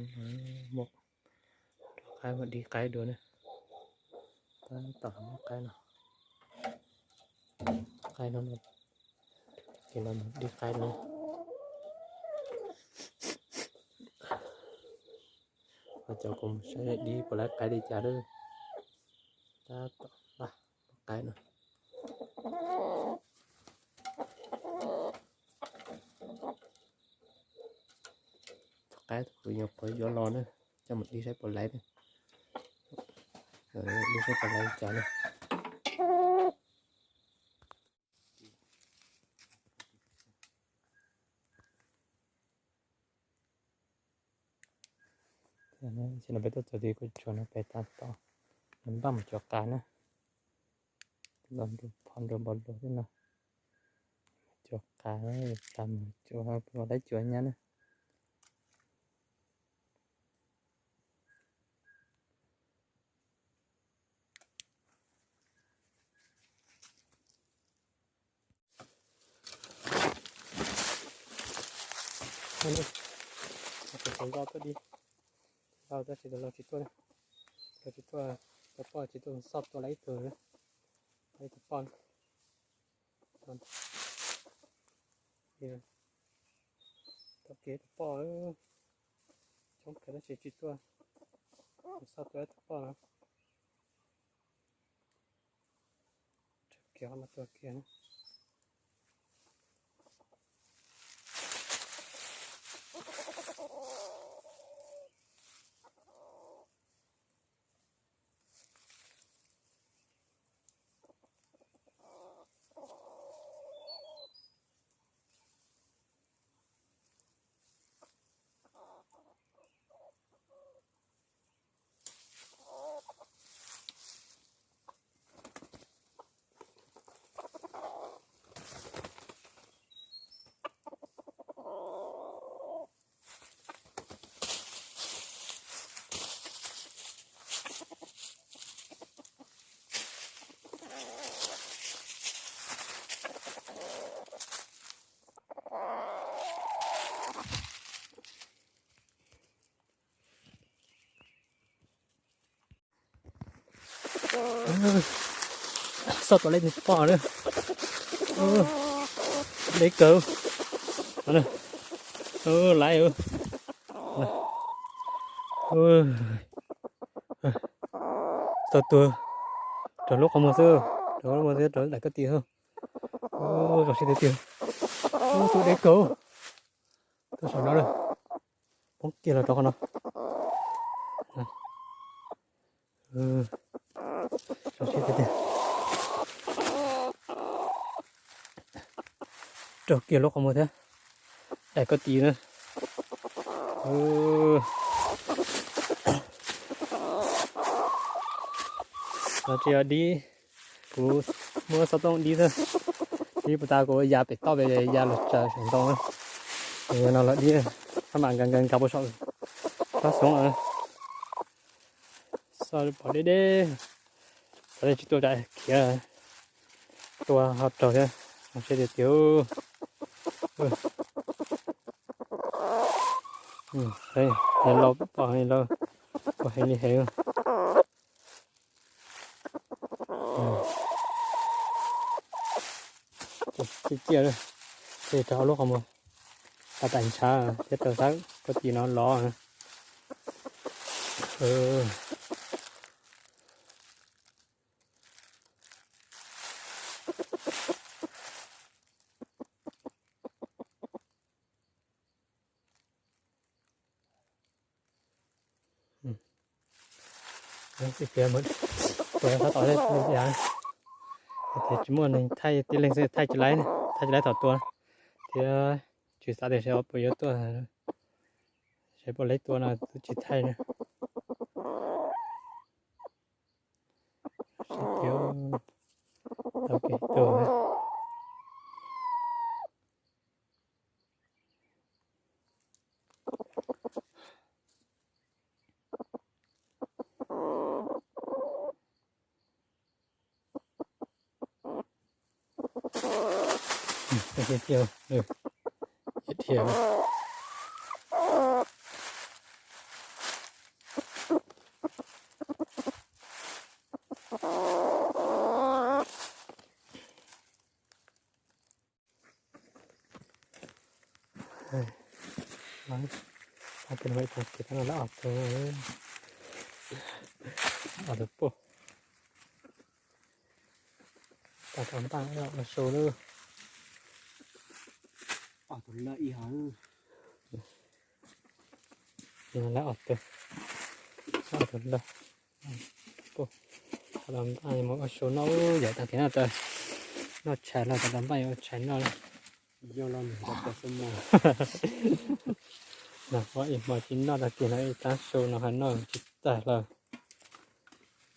Muab rau qaib mus dib qaib dua na. Tab tom muab qaib no, qaib no, ces no mus dib qaib dua. Ho cov kuv mus saib dib puas laib qaib li cas lawm. Tab tom npaj qaib no. Qaib kuv nyuam qhuav yuav los na, coj mus dib saib puas laib, dib saib puas laib li cas na. Tam sim no peb tuaj txog tim kuv tsuas no peb tab tom npaj mus cuab qaib na. Los nrog phom nrog npaum li no, cuab qaib, tsam mus cuab, puas laib cuab nyab na. Tus hluas nkauj tuaj dib, tab sis tus laus tsis tuaj, tus laus tsis tuaj, tus poj tsis tuaj, xauj tua lawm ib tug, ib tug poj. Tau kev tus poj, coob kawg tab sis tsis tuaj, xauj tua ib tug poj no. Kiag qhov no tuag kiag. Xauj tua lawm ib tug poj na. Deb kawg. Laiv. Tau tuag rau lub qhov muag xwb, rau lub qhov muag xwb, rau daim koj tis xwb. Zoo siab tiag tiag. Tus deb kawg. Tuaj saum no lawm. Poob kiag los rau qhov no. Zoo siab tiag tiag. Raug kiag lub qhov muag thiab. Daim koj tis na. No tsis yog dib, kuv muab xov tooj dib xwb. Dib puas tas kuv ya pem toj pem ya los tsaws saum ntoo na. No los dib, sab mam nkag nkag nkag puag saum tsob xoob. Xauj pom deb deb, xav tias tsis tuaj tsam khiav, tua ho raug thiab. Zoo siab tiag tiag. Yog laus pom yog laus, ua heev li heev. Ciaj ciaj, ces rau lub qhov muag, tas tas ntshav thiab rau sab koj tis no los. Xib piav mus tua sab tod thiab, ces tsis muaj neeg thaij, tib leeg xwb thaij tsis laib, thaij tsis laib thaum tua, thiab tsis xav tias seb puas yuav tuaj, seb puas laib tua no twb tsis thaij na. Tau kev tuag. Tiag tiag, dhia. Dhia. Tag kis no ib tag kis no lawv ob tug, ob tug pog, tag tau npaj ua su lawm. Ob tug lawm ib hov, lawv ob tug, ob tug lawm. Tag tau npaj mus ua su noj, yav tag kis no tas noj tshais los tag tau npaj yuav ua tshais noj. Noj ua ib hmo tsis noj, tag kis no ib tag su no ho noj tsis tag lawm.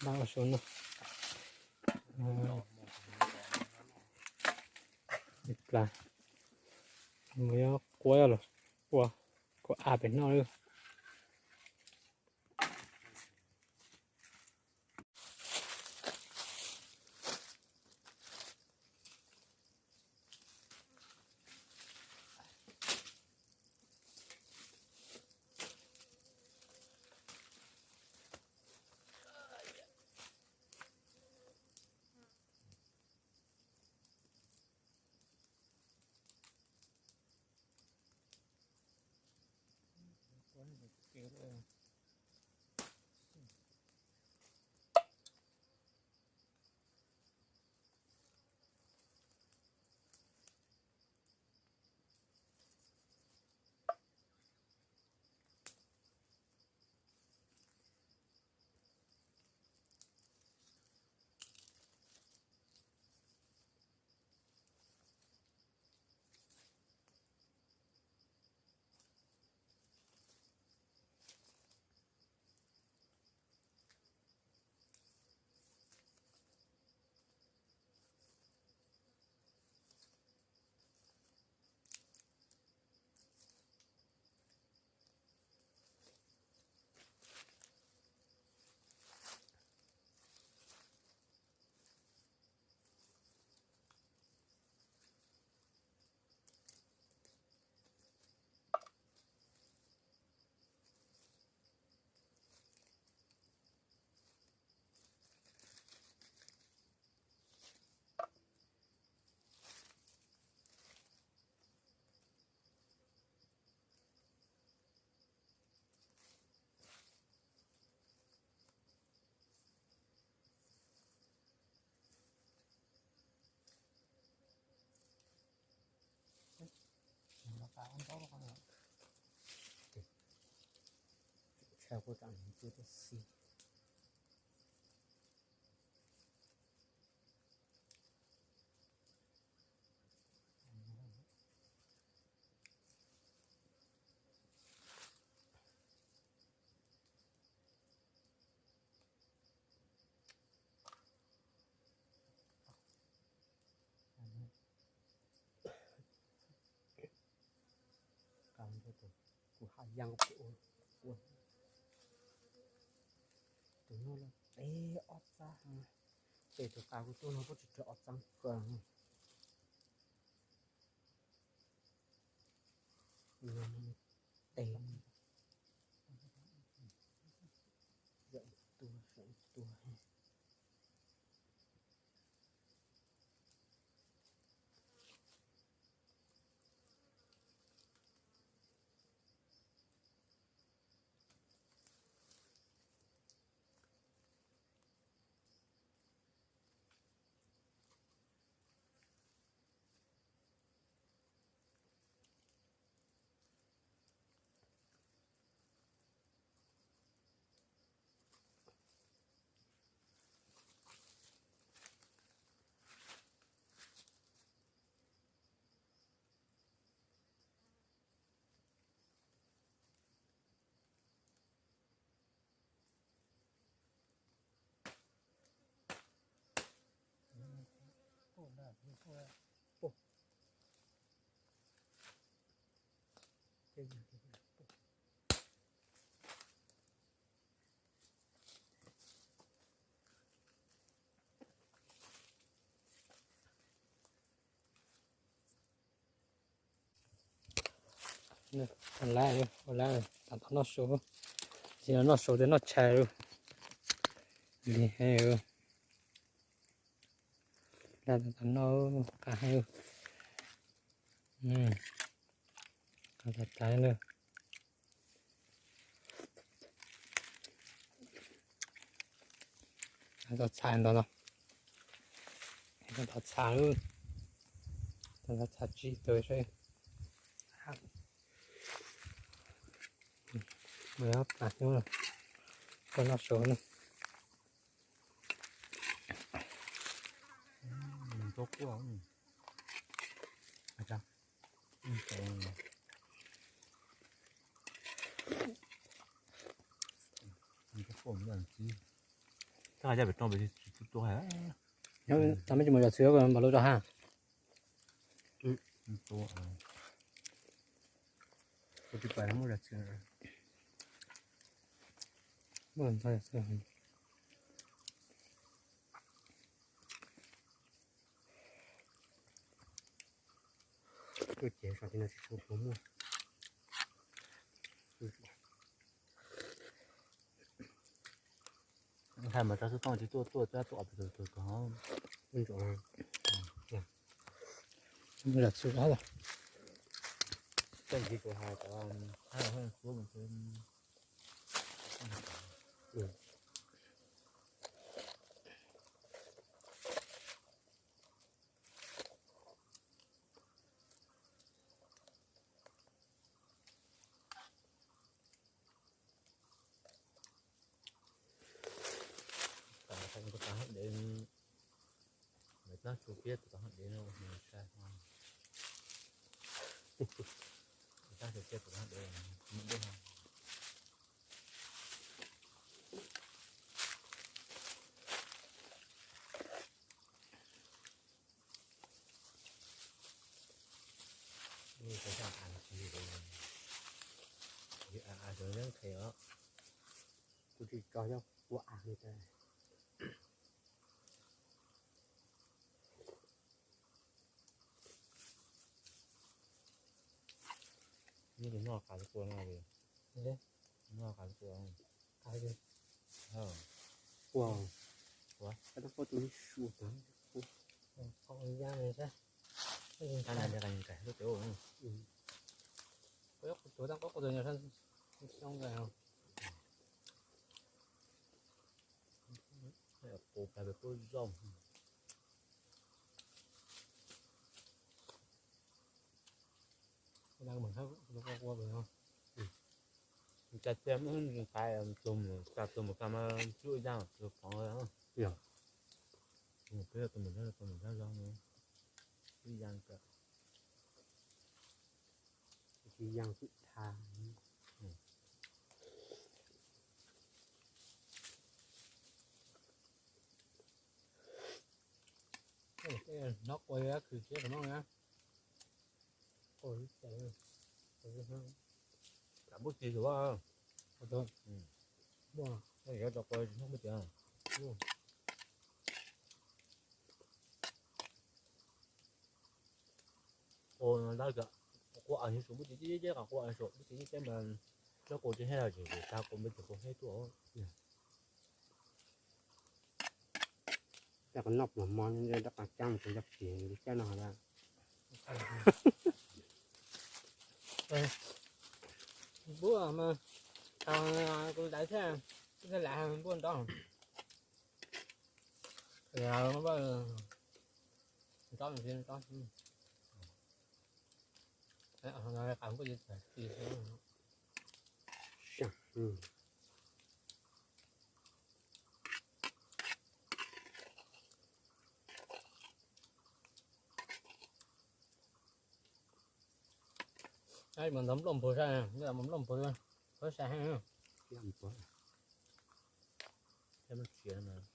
Npaj ua su noj. Ib plag mus yuav quav los ua kuv ab pem noj lawm. Kuv haj yam ua, ua tus no los peb ob txab, ces tus qab kuv tuaj no kuj tsis raug ob txab kawg. Tes, tua, tua. Ua lawm, ua lawm, tam tau noj su. Tsis noj su ces noj tshais lawm. Li, tam tau noj, qab heev. Tag tag na. Txhob txhais ntau no. Txhob txhais, txhob txhais tsib tug seb. Mus ob pab xyoob los koj noj saum no. Tag mej tsis mus zam txhwm npam lub rau ha. Tuaj ces saum tim no tsis tshua muaj. Ntshai mas rau xub tooj tsis tuaj tuaj cab tuaj pes tus tus ko. Zam txhwm los. Tej ntsis kuv hais cov hab los hab xub mus xwb. Kuv tau hab dev, lawv txab tsu kiab kuv tau hab dev no ua sai ho. Txab tsu kiab kuv tau hab dev, muaj dej ho. Kuv tsis tso cov kua av li tas. Noj qab li kua no li. Noj qab li kua. Ua, ua, tus li su tas. Qos ya li sab. Qab na li qos nkais lub cov. Kuv yuav qos tuav tag qos qos tuav nyuag sab xyoob nkais. Pus plas pem pub zoo. Cas tiag, mus qais tug mus, cas tug mus cas mas tsuj ib yaam tug pov. Yog, peb tus mus, tus mus zoo, ib yaam, ib yaam tsuj tha. Hnub qua khwv siab rau Hmoob na. Kam npub ci tus, yuav rau qua tsis hnub npub ci. Ua lawv cov qua npub ci, ces qhov qua npub ci ces mas lawv qua tsis hab los tsis tau qua npub ci qua hab tuaj. Rau qhov noj pluas hmo, rau qhov caab mus rau cov pim li caij no lawm. Npub mas, kuv dais thiab, thiaj lam npub nrov. Nrov, nrov. Mus ntov nplooj npug saib, mus nplooj npug, puab saib heev. Tus sib mus.